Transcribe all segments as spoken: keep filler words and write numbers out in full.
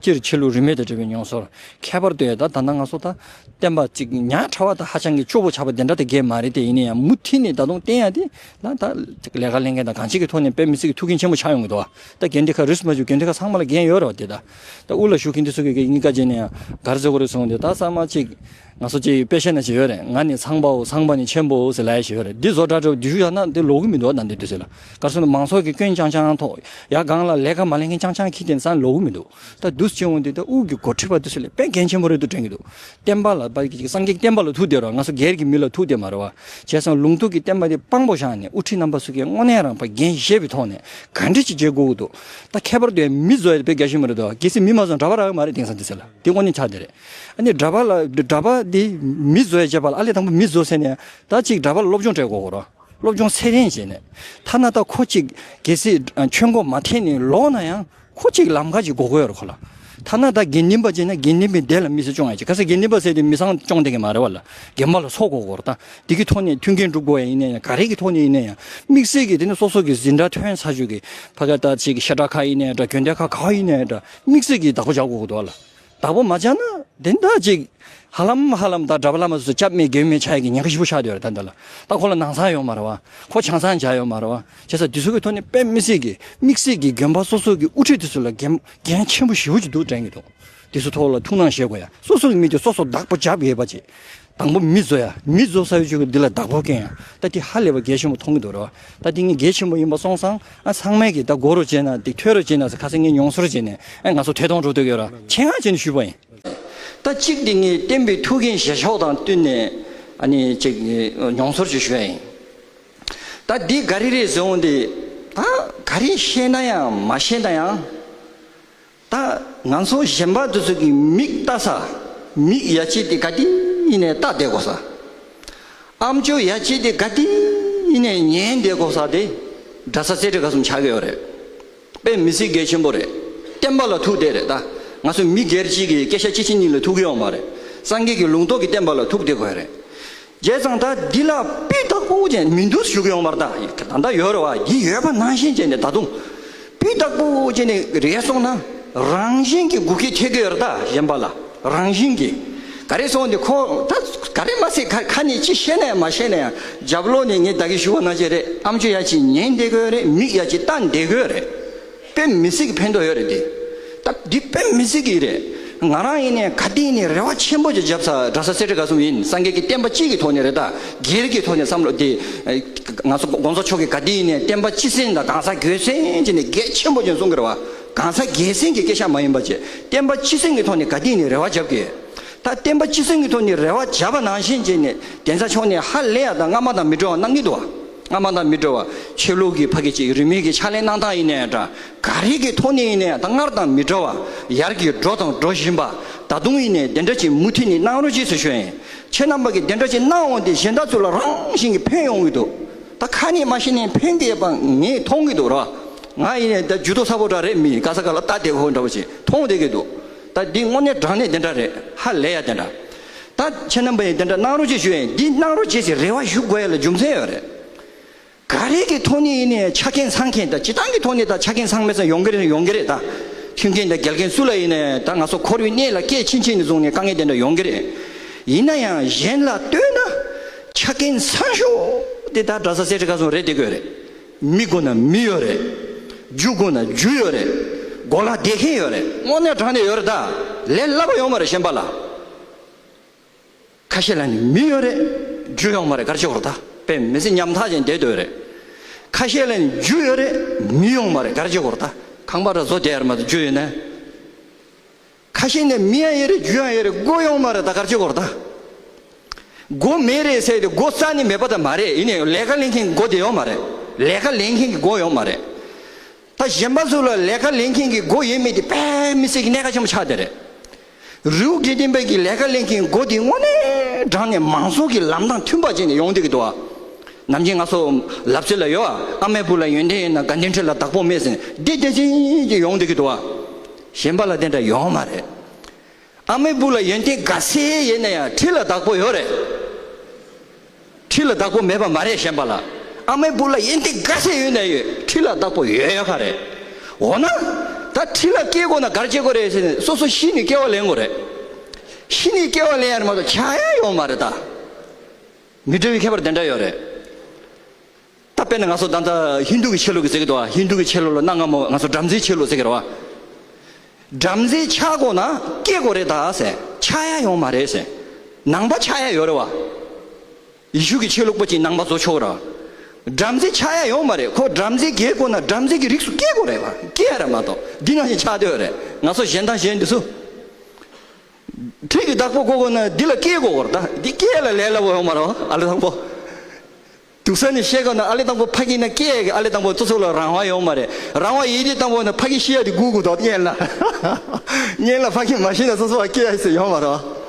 སྤྱིར་ཆོས་ལུགས་རིས་མེད་དང་འབྲེལ་བའི་མྱོང་ཚོར། ཁྱད་པར་དུ་ཡང་ད་ད་ལྟ་ང་ཚོ་ད་བསྟན་པ་ཅིག་ཉག་ཕྲ་བ་དང་ཧ་ཅང་གི་སྐྱོ་པོ་ཆགས་པ་དེ་འདྲ་དེ་གས་མ་རེད་དེ། ཡིན་ན་ཡང་མུ་མཐུད་ནས་ད་དུང་བསྟན་ཡ་དེ་ལ་ད་ཅིག་ལས་ཀ་ལས་མཁན་དང་གང་ཅིག་གི་ཐོག་ནས་དཔེ་མི་སྲིད་ཀྱི་ཐུགས་འགན་ཆེན་པོ་ཆགས་ཡོང་གི་འདུག་བ། ད་དགེ་འདུན་ཁག་རིས་མ་བྱུང་དགེ་འདུན་ཁག་ཚང་མ་ལ་འགན་ཡོད་རེད་བ་དེ། ད་ད་དབུ་ལ་བཞུགས་མཁན་དེ་ཚོ་གི་གི་གཉིས་ཀ་བྱས་ནས་ཡང་ག་རེ་ཟེར་དགོས་རེད་གསུངས་དེ། ད་ཚང་མ་ཅིག་ང་ཚོ་ཅིག་དཔེ་ཤེས་ན་ཅིག་ཡོད་རེད། ང་ནི་ཚངས་པའོ། ཚངས་པ་ནི་ཆེན་པོའོ་ཟེར་ལབ་ཡ་ཞིག་ཡོད་རེད། འདི་བཟོ་འདྲ་འདྲ་བོ་འདི་ཞུ་ཡག་ན་འདི་ལོག་གི་མི་འདུག་ད་འདི་དུས་ཚོད་ལ། ག་རེ་ཟེར་ན་མང་ཚོགས་ཀྱི་སྐྱོན་རྐྱང་རྐྱང་ཐོག་ཡ་སྒང་ལ་ལས་ཀ་མ་ལས་མཁན་རྐྱང་རྐྱང་ཁྱི་དེ་ཚང་ལོག་གི་མི་འདུག་ད་འདུག་སེ་བྱུང་འདི་ད་དབུ་གི་འགོ་ཁྲིད་པ་འདུག་སེ་ལས་དཔེ་འགན་ཆེན་པོ་རེད་འདུག་དྲན་གྱི་འདུག་བསྟན་པ་ལ་པ་སངས་རྒྱས་ཀྱི་བསྟན་པ་ལ་ཐུག་བསྡད་རོགས། ང་ཚོ་སྒེར་གྱི་མི་ལ་ཐུག་བསྡད་མ་རེད་བ། བྱས་ཙང་ལུང་རྟོགས་ཀྱི་བསྟན་པ་དེ་དཔང་པོ་བཞག་ནས་དབུ་ཁྲིད་རྣམ་པ་ཚོ་གིས་དངོས་གནས་རང་པ་འགན་བཞེས་པའི་ཐོག་ནས་ག་འདྲ་ཅིག་བྱེད་དགོས་ཀྱི་འདུག་ད་ཁྱད་པར་དུ་མི་བཟོ་ཡ་དཔེ་རྒྱ་ཆེན་པོ་རེད་འདུག་གལ་སྲིད་མི་མ་བཟོ་ན་གྲྭ་པ་རག་གི་མ་རེད། དེང་སང་དུས་ཚོད་ལ་དེ་དངོས་གནས་ཆགས་བསྡད་རེད། ཨ་ནི་གྲྭ་པ་ལ་གྲྭ་པ་དེ་མི་བཟོ་ཡ་བྱེད་པ་ལ་ཨ་ལས་དང་པོ་མི་བཟོ་ཟེར་ནས་ད་ཅིག་གྲྭ་པ་ལ་སློབ་སྦྱོང་སྤྲད་དགོས་ཀྱི་རེད། སློབ་སྦྱོང་ཚད་ལྡན་བྱས་ནས། ཐ་ན་ད་ཁོ་གཅིག་གལ་སྲིད་ཆོས་མགོ་མ་ཐེག་ནས་ལོག་ན་ཡང་ཁོ་གཅིག་ལམ་ཁ་ཅིག་དགོས་ཀྱི་ཡོད་རེད་ཁོ་ལ། ཐ་ན་ད་དགེ་འདུན་པ་བྱས་ན་དགེ་འདུན་པའི་སྡེ་ལ་མི་ཚེ་སྐྱོང་ཡ་ཅིག་ག་ས་དགེ་འདུན་པ་ཟེར་དེ་མི་ཚང་སྐྱོང་བསྡད་ཀྱི་མ་རེད་བ་ལ། དགོན་པ་ལ་ཚོགས་དགོས་ཀྱི་རེད། ད་དེ་གི་ཐོག་ནས་མཐུན་རྐྱེན་སྒྲུབ་དགོས་ཡ་ཡིན་ན་ཡང་ག་རེ་གི་ཐོག་ནས་ཡིན་ན་ཡང་དམིགས་བསལ་གྱི་དེ་ནི་སོ་སོ་གི་འཛིན་གྲྭ་ཐོན་ཚར་རྒྱུ་གི་ཕ་ག་ད་ཅིག་བཤད་གྲྭ་ཁག་ཡིན་ནའི་འདྲ་དགོན་སྡེ་ཁག་ག་བ་ཡིན་ནའི་འདྲ་དམིགས་བསལ་གྱི་བདག་པོ་བྱ་དགོས་ཀྱི་འདུག་བ་ལ། བདག་པོ་མ་བྱས་ན་དེ་འདྲ་ཅིག་ཧ་ལམ་ཧ་ལམ་ད་གྲྭ་པ་བླ་མ་ཚོ་སྐྱབས་མེད་མགོན་མེད་ཆགས་ཡག་གི་ཉེན་ཁ་ཞེ་པོ་ཆགས་བསྡད་ཡོད་རེད་ད་འདི་ལ། ད་ཁོ་ལ་ནང་ཚང་ཡོད་མ་རེད་བ། ཁོ་ཆང་ཚང་བྱ་ཡོད་མ་རེད་བ། བྱས་ཙང་དེ་ཚོ་གི་ཐོག་ནས་དཔེ་མི་སྲིད་ཀྱི་དམིགས་བསལ་གྱི་དགོན་པ་སོ་སོ་གི་དབུ་ཁྲིད་དེ་ཚོ་ལ་འགན་འགན་ཆེན་པོ་ཞེ་པོ་ཅིག་འདུག་དྲན་གྱི་འདུག་དེ་ཚོ་ཐོག་ལ་ཐུགས་སྣང་བཞེས་དགོས་ཡ། སོ་སོ་གི་མི་དེ་སོ་སོ་བདག་པོ་བྱ་དགོས་པ་ཅིག་དང་པོ་མི་བཟོ་ཡ། མི་བཟོ་ཚར་བའི་རྗེས་ཀྱི་འདི་ལ་བདག་པོ་སྐྱོན་ཡ། ད་དེ་ཧ་ལས་པ་གལ་ཆེན་པོ་མཐོང་གི་འདུག་རེད་བ། ད་དེ་ངས་གལ་ཆེན་པོ་ཡིན་པ་སོང་ཙང་ཨ་ཚང་མས་ཀྱིས་ད་གོ་རོགས་བྱས་ན་དེ་ཐོས་རོགས་བྱས་ན་ཟེར་ཁ་སང་ངས་མྱོང་ཚོར་བྱས་ནས་ཨ་ང་ཚོ་ཐད་གཏོང་འགྲོ་འདོད་ཡོད་ར་ཆེད་མངགས་བྱས་ནས་ཞུས་པ་ཡིན། ད་གཅིག་དེ་ངས་བསྟན་པའི་ཐུགས་འགན་བཞེས་ཕྱོགས་དང་བསྟུན་ནས་ཨ་ནི་ཅིག་མྱོང་ཚོར་ཅིག་ཞུ་ཡ་ཡིན། ད་འདི་ག་རེ་རེད་ཟེར་འོང་དེ་ད་ག་རེ་ཤེས་ན་ཡང་མ་ཤེས་ན་ཡང་། ད་ང་ཚོ་གཞན་པ་དེ་ཚོ་གི་མིག་ལྟ་ས། མིག་ཡ་གཅིག་དེ་ག་དེ་ཡིན་ནའི་ལྟ་བསྡད་དགོས་ས། ཨམ་ཅོག་ཡ་གཅིག་དེ་ག་དེ་ཡིན་ནའི་ཉན་བསྡད་དགོས་ས་དེ་གྲྭ་ས་སེ་འབྲས་དགའ་གསུམ་ཆགས་ཀྱི་ཡོད་རེད། དཔེ་མི་སྲིད་གལ་ཆེན་པོ་རེད། བསྟན་པ་ལ་ཐུག་བསྡད་རེད་ད། ང་ཚོ་མི་སྒེར་གཅིག་གི་སྐད་ཆ་གཅིག་གཅིག་གཉིས་ལ་ཐུག་གི་ཡོད་མ་རེད། སངས་རྒྱས་ཀྱི་ལུང་རྟོགས་ཀྱི་བསྟན་པ་ལ་ཐུག་བསྡད་དགོས་རེད། བྱས་ཙང་ད་འདི་ལ་སྤུས་དག་པོ་ཅན་མི་འདུག་ཞུ་གི་ཡོང་བར་ད་ད་ལྟ་ཡོད་རེད་བ། འདི་ཡོད་པ་ནང་བཞིན་བྱས་ནས་ད་དུང་སྤུས་དག་པོ་བྱས་ནས་རེད་སོང་ན་རང་བཞིན་གྱི་འགུལ་སྐྱོད་ཐེབས་ཀྱི་ཡོད་རེད་ད། གཞན་པ་ལ་རང་བཞིན་གྱི་ག་རེ་སོང་འདི་ཁོ་ད་ག་རེ་མ་ཟད་ཁ་ཁ་ནས་ཅི་བཤད་ན་ཡང་མ་བཤད་ན་ཡང་རྒྱབ་ལོགས་ནས་ངས་ད་གིན་ཞུ་བ་ནང་བཞིན་རེད། ཨམ་ཅོག་ཡ་གཅིག་ཉན་བསྡད་དགོས་རེད། མིག་ཡ་གཅིག་ལྟ་བསྡད་དགོས་རེད། དཔེ་མི་སྲིད་ཀྱི་ཕན་ཐོགས་ཡོད་རེད་དེ། ད་འདི་དཔེ་མི་སྲིད་ཀྱི་རེད། ང་རང་ཡིན་ནའི་ག་དེ་ཡིན་ནའི་རེ་བ་ཆེན་པོ་ཅིག་བརྒྱབ་ས་གྲྭ་ས་སེ་འབྲས་དགའ་གསུམ་ཡིན། སངས་རྒྱས་ཀྱི་བསྟན་པ་སྤྱི་གི་ཐོག་ནས་རེད་ད། སྒེར་གྱི་ཐོག་ནས་བསམ་བློ་དེ་ང་ཚོ་༸གོང་ས་མཆོག་གིས་ག་དེ་ཡིན་ནའི་བསྟན་པ་སྤྱི་སེམས་དང་གང་ཟག་སྒེར་སེམས་ཅིག་ནས་གལ་ཆེན་པོ་ཅིག་གསུང་གི་རེད་བ། གང་ཟག་སྒེར་སེམས་ཀྱི་སྐད་ཆ་མ་ཡིན་པ་ཅིག་བསྟན་པ་སྤྱི་སེམས་ཀྱི་ཐོག་ནས་ག་དེ་ཡིན་ནའི་རེ་བ་བརྒྱབ་གི། ད་བསྟན་པ་སྤྱི་སེམས་ཀྱི་ཐོག་ནས་རེ་བ་བརྒྱབ་པ་ནང་བཞིན་བྱས་ནས་གདན་ས་མཆོག་ནས་ཧ་ལས་ཡ་དང་སྔ་མ་དང་མི་འདྲ་བ་གནང་གི་འདུག་བ། སྔ་མ་དང་མི་འདྲ་བ། ཆོས་ལུགས་ཀྱི་ཕ་གི་ཅིག་རིས་མེད་ཀྱི་ཕྱག་ལས་གནང་སྟངས་ཡིན་ནའི་འདྲ། ག་རེ་གི་ཐོག་ནས་ཡིན་ནའི་ད་སྔར་དང་མི་འདྲ་བ། ཡར་གྱི་འགྲོ་དང་འགྲོ་བཞིན་པ། ད་དུང་ཡིན་ནའི་དེ་འདྲ་ཅིག་མུ་མཐུད་ནས་གནང་རོགས་གྱིས་ཟེར་ཞུ་ཡ་ཡིན། ཁྱེད་རྣམ་པ་གིས་དེ་འདྲ་ཅིག་གནང་འོང་དུས་གཞན་དག་ཚོ་ལ་རང་བཞིན་གྱིས་ཕན་ཡོང་གི་འདུག་ད་ཁ་ནས་མ་བཤད་ནའི་ཕན་གྱི་ཡོད་པ་ངས་མཐོང་གི་འདུག་ར། ང་ཡིན་ནའི་ད་ཇུས་གཏོགས་ཚ་པོ་འདྲ་རེད། མི་ག་ས་ག་ལ་ལྟ་བསྡད་ཁོ་འདྲ་བོ་ཞིག་མཐོང་བསྡད་ཀྱི་འདུག་ད་འདི་དངོས་གནས་དྲང་གནས་དེ་འདྲ་རེད། ཧ་ལས་ཡ་དེ་འདྲ། ད་ཁྱེད་རྣམ་པ་ཡིས་དེ་འདྲ་གནང་རོགས་ཅེས་ཞུ་ཡ་ཡིན། འདི་གནང་རོགས་བྱེད་ཟེར་རེ་བ་ཞུ་དགོས་ཡ་ལ་རྒྱུ་མཚན་ཡོད་རེད། ག་རེ་གི་ཐོག་ནས་ཡིན་ནའི་ཆ་རྐྱེན་ཚང་མཁན་དང་སྤྱི་བཏང་གི་ཐོག་ནས་ད་ཆ་རྐྱེན་ཚང་མེད་ཙང་ཡོང་གི་རེད། ཡོང་གི་རེད་ད། མཐུན་རྐྱེན་དང་འགལ་རྐྱེན་སུ་ལ་ཡིན་ནའི་ད་ང་ཚོ་འཁོར་བའི་གནས་ལ་སྐྱེས་ཕྱིན་ཆད་ནས་བཟུང་ནས་དཀའ་ངལ་དེ་འདྲ་ཡོང་གི་རེད། ཡིན་ན་ཡང་གཞན་ལ་ལྟོས་ན་ཆ་རྐྱེན་ཚང་ཤོས་དེ་ད་གྲྭ་ས་སེ་འབྲས་དགའ་གསུམ་རེད་བསྡད་དགོས་རེད། མི་དགོས་ན་མི་ཡོད་རེད། རྒྱུ་དགོས་ན་རྒྱུ་ཡོད་རེད། གོ་ལ་བསྡད་མཁན་ཡོད་རེད། དངོས་གནས་དྲང་གནས་ཡོད་རེད་ད། ལས་སླ་པོ་ཡོད་མ་རེད་གཞན་པ་ལ། ཁ་ཤས་ལ་ནི་མི་ཡོད་རེད། རྒྱུ་ཡོད་མ་རེད། ག་རེ་བྱེད་དགོས་རེད་ད། དཔེ་མི་སྲིད་ཉམ་ཐག་ཅན་བསྡད་སྡོད་རེད། ཁ་ཤས་ལ་ནི་རྒྱུ་ཡོད་རེད། མི་ཡོད་མ་རེད། ག་རེ་བྱེད་དགོས་རེད་ད། ཁང་པ་ར་བཟོ་བསྡད་ཡ་རེད་མ་གཏོགས་རྒྱུ་ཡོད་ན། ཁ་ཤས་ནས་མི་ཡང་ཡོད་རེད། རྒྱུ་ཡང་ཡོད་རེད། སྒོ་ཡོད་མ་རེད་ད། ག་རེ་བྱེད་དགོས་རེད་ད། སྒོ་མེད་རེད་ཟེར་ཏེ་སྒོ་རྩ་ནས་མེད་པ་ད་མ་རེད། ཡིན་ནའི་ལས་ཀ་ལེན་མཁན་གྱི་སྒོ་དེ་ཡོད་མ་རེད། ལས་ཀ་ལེན་མཁན་གྱི་སྒོ་ཡོད་མ་རེད། ད་གཞན་པ་ཚོ་ལ་ལས་ཀ་ལེན་མཁན་གྱི་སྒོ་ཡོད་མེད་དེ་དཔེ་མི་སྲིད་ཀྱི་གནད་འགག་ཆེན་པོ་ཆགས་བསྡད་རེད། རི་བོ་དགེ་ལྡན་པའི་གི་ལས་ཀ་ལེན་མཁན་སྒོ་དེ་དངོས་གནས་དྲང་གནས་མང་ཚོགས་ཀྱི་ལམ་དང་མཐུན་པ་བྱས་ནས་ཡོང་བསྡད་ཀྱི་འདུག་ཨ། ནམ་རྒྱུན་ང་ཚོ་ལབ་ཚུལ་ལ་ཡོད་ཨ། ཨ་མའི་བུ་ལ་ཡོན་ཏན་ཡོད་ན་དགའ་ལྡན་ཁྲི་ལ་བདག་པོ་མེད་ཟེར་ནས་འདི་བདེ་ཆེན་གྱི་ཡོང་བསྡད་ཀྱི་འདུག་ཨ། གཞན་པ་ལ་དེ་འདྲ་ཡོང་མ་རེད། ཨ་མའི་བུ་ལ་ཡོན་ཏན་ག་ཚད་ཡོད་ན་ཡང་ཁྲི་ལ་བདག་པོ་ཡོད་རེད། ཁྲི་ལ་བདག་པོ་མེད་པ་མ་རེད་གཞན་པ་ལ། ཨ་མའི་བུ་ལ་ཡོན་ཏན་ག་ཚད་ཡོད་ན་ཡོད། ཁྲི་ལ་བདག་པོ་ཡོད་ཡོད་ཁ་རེད། འོ་ན། ད་ ད་ཁྲི་ལ་སྐྱེ་དགོས་ན་ག་རེ་བྱེད་དགོས་རེད་ཟེར་ནས་སོ་སོ་ཤི་ནས་སྐྱེ་བ་ལེན་དགོས་རེད། ཤི་ནས་སྐྱེ་བ་ལེན་ཡ་རེད་མ་གཏོགས་ཆགས་ཡ་ཡོད་མ་རེད་ད། མི་འདྲ་བའི་ཁྱད་པར་དེ་འདྲ་ཡོད་རེད། ད་དཔེར་ན་ང་ཚོ་ད་ལྟ་ཧིན་དུ་གི་ཆོས་ལུགས་ཀྱི་ཟེར་གི་འདུག་བ། ཧིན་དུ་གི་ཆོས་ལུགས་ལ་གནའ་སྔ་མོ་ང་ཚོ་བྲམ་ཟེའི་ཆོས་ལུགས་ཟེར་གི་རེད་བ། བྲམ་ཟེ་ཆགས་དགོས་ན་སྐྱེ་དགོས་རེད་ད་ཟེར། ཆགས་ཡ་ཡོད་མ་རེད་ཟེར། ནང་པ་ཆགས་ཡ་ཡོད་རེད་བ། ཡེ་ཤུ་གི་ཆོས་ལུགས་པ་ཅིག་ནང་པ་བཟོ་ཆོག་ར། བྲམ་ཟེ་ཆགས་ཡ་ཡོད་མ་རེད། ཁོ་བྲམ་ཟེ་སྐྱེ་དགོས་ན་བྲམ་ཟེ་གི་རིགས་སུ་སྐྱེ་དགོས་རེད་བ། སྐྱེ་ཡ་ར་མ་གཏོགས་འདི་ནང་བཞིན་ཆགས་བསྡད་ཡོད་རེད། ང་ཚོ་གཞན་དང་གཞན་འདི་ཚོ། ཁྲི་གི་བདག་པོ་དགོས་དགོས་ན་འདི་ལ་སྐྱེ་དགོས་གོ་ར། ད་འདི་སྐྱེ་ལ་ལས་སླ་པོ་ཡོད་མ་རེད་བ། ཨ་ལེ་དང་པོ། སྡུག་ས་ནས་བཤད་དགོས་ན་ཨ་ལེ་དང་པོ་ཕ་གི་ན་སྐྱེ་གི། ཨ་ལེ་དང་པོ་སོ་སོ་ལ་རང་དབང་ཡོད་མ་རེད། རང་དབང་ཡིན་དུས་དང་པོ་ན་ཕ་གི་ཤི་ཡ་དེ་སྒུག་དགོས་དོ་སྔོན་ལ། སྔོན་ལ་ཕ་གི་མ་ཤི་ན་སོ་སོ་བ་སྐྱེ་ཡ་ཟེར་ཡོད་མ་རེད་བ།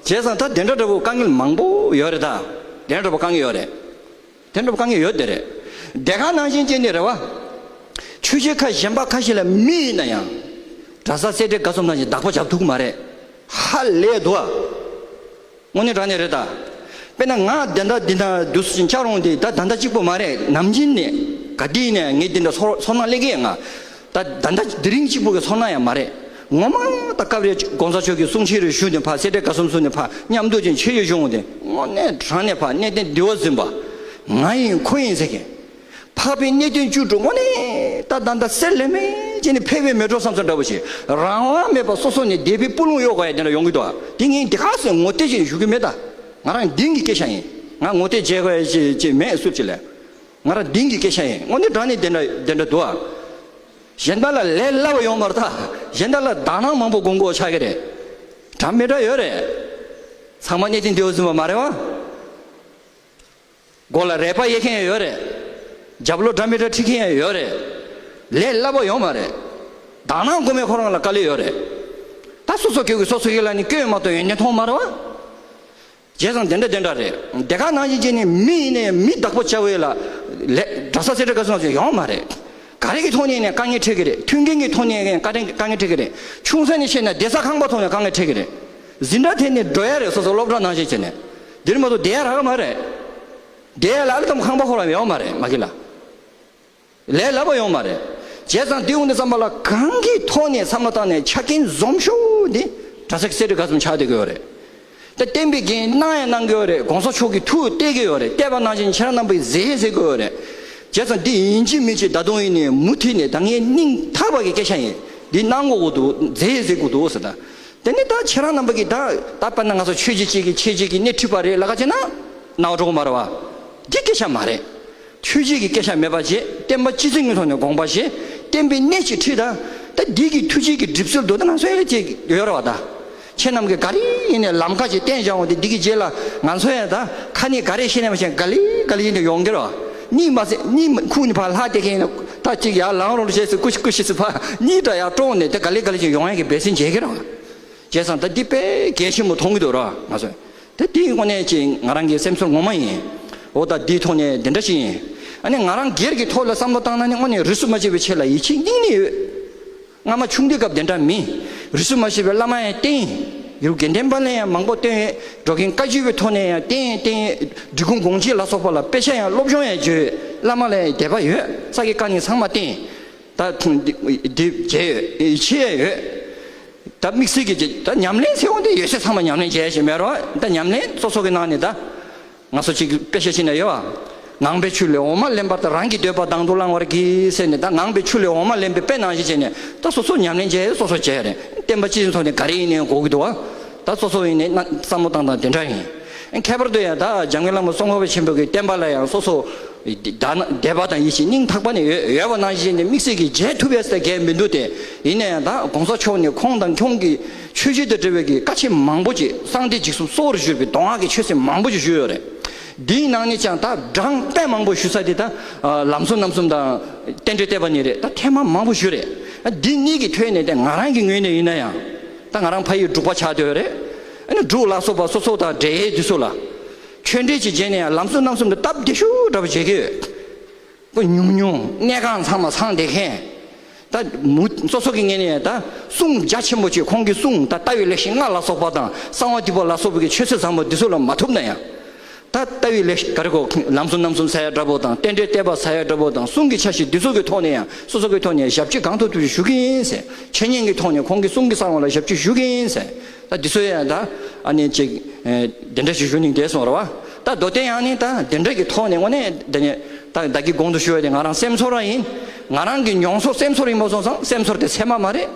བྱས་ཙང་ད་དེ་འདྲ་འདྲ་པོ་དཀའ་ངལ་མང་པོ་ཡོད་རེད་ད། དེ་འདྲ་འདྲ་པོ་དཀའ་ངལ་ཡོད་རེད། དེ་འདྲ་པོ་དཀའ་ངལ་ཡོད་དེ་རེད། དེ་ག་ནང་བཞིན་བྱས་ནས་རེད་བ། ཆོས་བརྒྱུད་ཁག་གཞན་པ་ཁ་ཤས་ལ་མི་ཡིན་ན་ཡང་། གྲྭ་ས་སེ་འབྲས་དགའ་གསུམ་ནང་བཞིན་བདག་པོ་བརྒྱབ་ཐུབ་ཀྱི་མ་རེད། ཧ་ལས་འདུག་ཨ། དངོས་གནས་དྲང་གནས་རེད་ད། དཔེར་ན་ང་དེ་འདྲ་འདི་འདྲ་འདུག་སེ་ཆགས་རུང་དེ་ད་ད་ལྟ་གཅིག་པོ་མ་རེད། ནམ་རྒྱུན་ནས་ག་དུས་ནས་ངས་འདི་འདྲ་ཚོར་ཚོར་སྣང་སླེབས་ཀྱི་ཡོད། ང་ད་ད་ལྟ་དེ་རིང་གཅིག་པོ་གི་ཚོར་སྣང་ཡང་མ་རེད། ངོ་མ་ད་སྐབས་རེ་གོང་ས་མཆོག་གི་གསུང་ཆོས་རེ་ཞུས་ནས་ཕར་སེ་འབྲས་དགའ་གསུམ་བཟུང་ནས་ཕར་མཉམ་དུ་ཅིག་མཆོད་ཡོད་བྱུང་སྟེ། དངོས་གནས་དྲང་གནས་ཕར་གནས་བརྟན་འདི་བ་འཛིན་པ། ང་ཡིན་ཁོ་ཡིན་ཟེར་མཁན། འཕགས་པའི་གནས་བརྟན་བཅུ་དྲུག་དངོས་གནས་ད་ད་ད་གསེར་ལས་མེད་ཅེས་ནས་ཕེབས་པའི་མེ་ཏོག་བསམ་ས་འདྲ་བོ་ཞིག་རང་དབང་མེད་པར་སོ་སོ་ནས་འདས་པའི་སྤུ་ལོང་གཡོག་དགོས་ཡ་དེ་འདྲ་ཡོང་གི་འདུག་ཨ། དེ་ངས་འདི་ག་ཟེར་ངོ་དེབ་ཅིག་ཞུ་གི་མེད་ད། ང་རང་གདེང་གི་སྐད་ཆ་ཡིན། ང་ངོ་དེབ་བརྗེ་དགོས་ཡ་ཅིག་ཅིག་མེད་སུ་ཅིག་ལ། ང་རང་གདེང་གི་སྐད་ཆ་ཡིན། དངོས་གནས་དྲང་གནས་དེ་འདྲ་དེ་འདྲ་འདུག་ཨ། གཞན་དག་ལ་ལས་སླ་བ་ཡོང་མ་རེད་ད། གཞན་དག་ལ་དག་སྣང་མང་པོ་སྒོམ་དགོས་ཆགས་ཀྱི་རེད། འདྲ་མི་འདྲ་ཡོད་རེད། ཚང་མ་གནས་བརྟན་འདི་བ་འཛིན་པ་མ་རེད་བ། མགོ་ལ་རལ་པ་གཡས་མཁན་ཡང་ཡོད་རེད། རྒྱབ་ལོགས་འདྲ་མི་འདྲ་ཁྲིད་མཁན་ཡང་ཡོད་རེད། ལས་སླ་པོ་ཡོད་མ་རེད། དག་སྣང་སྒོམ་མཁན་ཁོ་རང་ལ་དཀའ་ལས་ཡོད་རེད། ད་སོ་སོ་སྐྱོ་གི་སོ་སོ་ཡིད་ལ་ནི་སྐྱོན་མ་གཏོགས་ཡོན་ཏན་མཐོང་མ་རེད་བ། བྱས་ཙང་དེ་འདྲ་དེ་འདྲ་རེད། དེ་ག་ནང་བཞིན་བྱས་ནས་མི་ཡིན་ནའི་མི་བདག་པོ་བྱ་བའི་ལ་ལས་གྲྭ་ས་སེ་འབྲས་དགའ་གསུམ་ཡོང་མ་རེད། ག་རེ་གི་ཐོག་ནས་ནས་དཀའ་ངལ་འཕྲད་ཀྱི་རེད། མཐུན་རྐྱེན་གྱི་ཐོག་ནས་ནས་དཀའ་དཀའ་ངལ་འཕྲད་ཀྱི་རེད། ཆུང་ས་ནས་བཤད་ན་བསྡད་ས་ཁང་པ་ཐོག་ནས་དཀའ་ངལ་འཕྲད་ཀྱི་རེད། འཛིན་གྲྭ་དེ་ནས་འགྲོ་ཡ་རེད། སོ་སོ་སློབ་གྲྭ་ནང་བཞིན་བྱས་ནས། འདིར་མ་གཏོགས་བསྡད་ཡ་རག་གི་མ་རེད། བསྡད་ཡ་ལ་ཨ་ལ་ཙམ་ཁང་པ་ཁོ་རང་ཡོད་མ་རེད་མ་གི་ལ། ལས་སླ་པོ་ཡོད་མ་རེད། བྱས་ཙང་དེ་འོང་དུས་ཙམ་པ་ལ་གང་གི་ཐོག་ནས་བསམ་བློ་བཏང་ནས་ཆ་རྐྱེན་འཛོམས་ཤོས་འདི་གྲྭ་ས་གི་སེ་འབྲས་དགའ་གསུམ་ཆགས་བསྡད་ཀྱི་ཡོད་རེད། ད་བསྟན་པའི་འགན་གནང་ཡང་གནང་གི་ཡོད་རེད། གོང་ས་མཆོག་གིས་ཐུགས་གཏད་ཀྱི་ཡོད་རེད། གཏད་པ་ནང་བཞིན་ཁྱེད་རང་རྣམ་པས་མཛད་མཛད་ཀྱི་ཡོད་རེད། བྱས་ཙང་འདི་ཡིན་གཅིག་མིན་གཅིག་ད་དུང་ཡིན་ནས་མུ་མཐུད་ནས་ད་ངས་སྙིང་ཐག་པ་གི་སྐད་ཆ་ཡིན། འདི་གནང་དགོས་ཀྱི་འདུག་མཛད་མཛད་དགོས་འདུག་ཟེར། ད་དེ་ནི་ད་ཁྱེད་རང་རྣམ་པ་གིས་ད་ད་དཔེར་ན་ང་ཚོ་ཆོས་བརྒྱུད་གཅིག་གིས་ཆོས་བརྒྱུད་ཀྱི་སྣེ་ཁྲིད་པ་རེད་ལབ་ཀ་བྱས་ན་རྣ་བ་འགྲོ་གི་མ་རེད་བ། འདི་སྐད་ཆ་མ་རེད། ཆོས་བརྒྱུད་ཀྱི་སྐད་ཆ་མེད་པ་བྱས། བསྟན་པ་སྤྱི་མཚུངས་ཀྱི་ཐོག་ནས་དགོངས་པ་བཞེས། བསྟན་པའི་གནས་ཅིག་ཁྲིད་ད། ད་འདི་གི་ཐུགས་རྗེ་གི་གྲིབ་བསིལ་དུ་ད་ང་ཚོ་ཡང་ཅིག་ཡོད་རེད་བ་ད། ཁྱེད་རྣམས་ཀྱིས་ག་རེ་ཡིན་ནས་ལམ་ཁ་ཅིག་བསྟན་བཞག་འོང་དུས་འདི་གི་རྗེས་ལ་ང་ཚོ་ཡང་ད་ཁ་ནས་ག་རེ་བཤད་ནས་མ་བཤད་ག་ལེ་ག་ལེ་ཡིན་ནས་ཡོང་གི་རེད་བ། གཉིད་མ་སད་གཉིད་ཁུག་ནས་ཕར་ལྷག་བསྡད་མཁན་ཡིན་ན་ད་ཅིག་ཡར་ལངས་རོགས་བྱས་ཟེར་ཀུ་ཤི་ཀུ་ཤི་ཟེར་ཕར་གཉིད་འདྲ་ཡར་དཀྲོགས་ནས་ད་ག་ལེ་ག་ལེ་ཅིག་ཡོང་ཡ་གི་འབད་བརྩོན་བྱེད་ཀྱི་རེད་བ། བྱས་ཙང་ད་འདི་དཔེ་གལ་ཆེན་པོ་མཐོང་གི་འདུག་ར་ང་ཚོ། ད་འདི་དངོས་གནས་ཅིག་ང་རང་གི་སེམས་ཚོར་ངོ་མ་ཡིན། འོ་ད་འདིའི་ཐོག་ནས་འདི་འདྲ་ཞིག་ཡིན། ཨ་ནི་ང་རང་སྒེར་གྱི་ཐོག་ལ་བསམ་བློ་བཏང་ན་ནི་དངོས་གནས་རིས་སུ་མ་ཆད་པའི་ཆེད་ལ་ཡིད་ཆེས་སྙིང་ནས་ཡོད། སྔ་མ་ཆུང་དུས་སྐབས་དེ་འདྲ་མིན། རིས་སུ་མ་ཆད་པའི་བླ་མ་ཡང་བསྟེན། ཡུལ་དགེ་ལྡན་པ་ལ་ཡང་མང་པོ་བསྟེན་ཡོད། འགྲོ་མགོན་བཀའ་བརྒྱུད་པའི་ཐོག་ནས་ཡང་བསྟེན་བསྟེན་ཡོད། འབྲི་གུང་དགོངས་གཅིག་ལ་སོགས་པ་ལ་དཔེ་ཆ་ཡང་སློབ་སྦྱོང་ཡང་བྱས་ཡོད། བླ་མ་ལ་ཡང་དད་པ་ཡོད། ས་དགེ་བཀའ་རྙིང་ཚང་མ་བསྟེན། ད་འདི་འདི་བྱས་ཡོད། ཡིད་ཆེས་ཡང་ཡོད། ད་དམིགས་བསལ་གྱི་ད་ཉམས་ལེན་ཟེར་བ་འདི་ཡོད་ཚད་ཚང་མ་ཉམས་ལེན་བྱས་ཞེས་མེད་རོགས། ད་ཉམས་ལེན་སོ་སོ་གི་ནང་ནས་ད། ང་ཚོ་གཅིག་དཔེ་ཆ་ཅིག་ན་ཡོད་བ། ངང་པའི་ཆུ་ལས་འོ་མ་ལེན་པར་ལྟ། རང་གི་འདོད་པ་དང་དུ་བླང་བར་གྱིས་ཟེར་ནས། ད་ངང་པའི་ཆུ་ལས་འོ་མ་ལེན་པའི་དཔེ་ནང་བཞིན་བྱས་ནས་ད་སོ་སོ་ཉམས་ལེན་བྱས། སོ་སོ་བྱས་རེད། བསྟན་པ་སྤྱི་ཚོགས་ནས་ག་རེ་ཡིན་ནའི་གོ་གི་འདུག་བ། ད་སོ་སོ་ཡིན་ནའི་ན་བསམ་བློ་བཏང་སྟངས་དེ་འདྲ་ཡིན། ཁྱད་པར་དུ་ཡང་ད་འཇམ་མགོན་བླ་མ་ཙོང་ཁ་པ་ཆེན་པོ་གི་བསྟན་པ་ལ་ཡང་སོ་སོ་དད་ན་དད་པ་དང་ཡིད་ཆེས་སྙིང་ཐག་པ་ནས་ཡོད་ཡོད་པ་ནང་བཞིན་ནས་དམིགས་བསལ་གྱི་བྱེད་ཐུབ་ཡས་ཟེར་གལ་མི་འདུག་སྟེ། ཡིན་ན་ཡང་ད་གོང་ས་མཆོག་ནས་ཁོང་དང་ཁོང་གི་ཆོས་བརྒྱུད་དང་འབྲེལ་བའི་གི་བཀའ་ཆད་མང་པོ་ཅིག་གསང་བདེ་འཇིགས་གསུམ་གཙོ་བོར་གྱུར་པའི་གདོང་ལྔ་གི་ཆོས་ཚན་མང་པོ་ཞིག་ཞུས་ཡོད་རེད། འདིའི་ནང་ནས་ཀྱང་ད་གྲངས་དཔེ་མང་པོ་ཞུ་ས་དེ་ད་ལམ་གསུམ་རྣམ་གསུམ་དང་རྟེན་འབྲེལ་བསྟོད་པ་གཉིས་རེད། ད་ཐེངས་མ་མང་པོ་ཞུས་རེད། འདི་གཉིས་ཀྱི་ཐོག་ནས་ད་ང་རང་གི་ངོས་ནས་ཡིན་ན་ཡང་། ད་ང་རང་ཕ་ཡུལ་འབྲུག་པ་ཆགས་བསྡད་ཡོད་རེད། ཨ་ནི་འབྲུག་ལ་སོགས་པ་སོ་སོ་དང་འབྲེལ་ཡས་དེ་ཚོ་ལ་ཆོས་འབྲེལ་ཅིག་བྱས་ནས་ཡང་ལམ་གསུམ་རྣམ་གསུམ་དུ་སྟབས་བདེ་ཤོས་འདྲ་པོ་བྱེད་ཀྱི་ཡོད། ཁོ་ཉུང་ཉུང་གནས་ཁང་ཚང་མ་ཚང་བསྡད་མཁན། ད་མུ་སོ་སོ་གི་ངོས་ནས་ད་གསུང་རྒྱ་ཆེན་པོ་ཅིག་ཁོང་གི་གསུང་ད་ལྟ་བའི་ལེགས་བཤད་ལྔ་ལ་སོགས་པ་དང་གསང་བ་འདུས་པ་ལ་སོགས་པའི་གི་ཆོས་ཚུལ་བཟང་པོ་འདི་ཚོ་ལ་མ་ཐུབ་ན་ཡང་། ད་ལྟ་བའི་ལས་ག་རེ་གོ་ལམ་གསུམ་རྣམ་གསུམ་ཟེར་ཡ་འདྲ་པོ་དང་རྟེན་འབྲེལ་བསྟོད་པ་ཟེར་ཡ་འདྲ་པོ་དང་གསུང་གི་ཆ་ཤས་འདི་ཚོ་གི་ཐོག་ནས་ཡང་སོ་སོ་གི་ཐོག་ནས་ཞབས་ཕྱི་གང་ཐུབ་ཐུབ་ཞུ་གི་ཡིན་ཟེར། འཆད་ཉན་གྱི་ཐོག་ནས་ཁོང་གི་གསུང་གི་གསང་བ་ལ་ཞབས་ཕྱི་ཞུ་གི་ཡིན་ཟེར། ད་འདི་ཚོ་ཡང་ད་ཨ་ནི་ཅིག་ཨེ་དེ་འདྲ་ཞིག་ཞུ་སྙིང་འདོད་སོང་ར་བ། ད་མདོ་སྟོད་ཡང་ནི་ད་དེ་འདྲ་གི་ཐོག་ནས་དངོས་གནས་དེ་ནས་ད་བདག་གི་གོང་དུ་ཞུ་བ་དེ་ང་རང་སེམས་ཚོར་བ་ཡིན། ང་རང་གི་མྱོང་ཚོར་སེམས་ཚོར་ཡིན་པ་སོང་ཙང་སེམས་ཚོར་དེ་ཚད་མ་མ་རེད།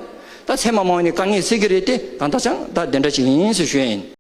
ད་ཚད་མ་མ་ཡིན་ནི་དཀའ་ངལ་སེལ་གི་རེད་དེ་གང་ལྟར་ཀྱང་ད་དེ་འདྲ་ཅིག་ཡིན་ཟེར་ཞུ་ཡ་ཡིན།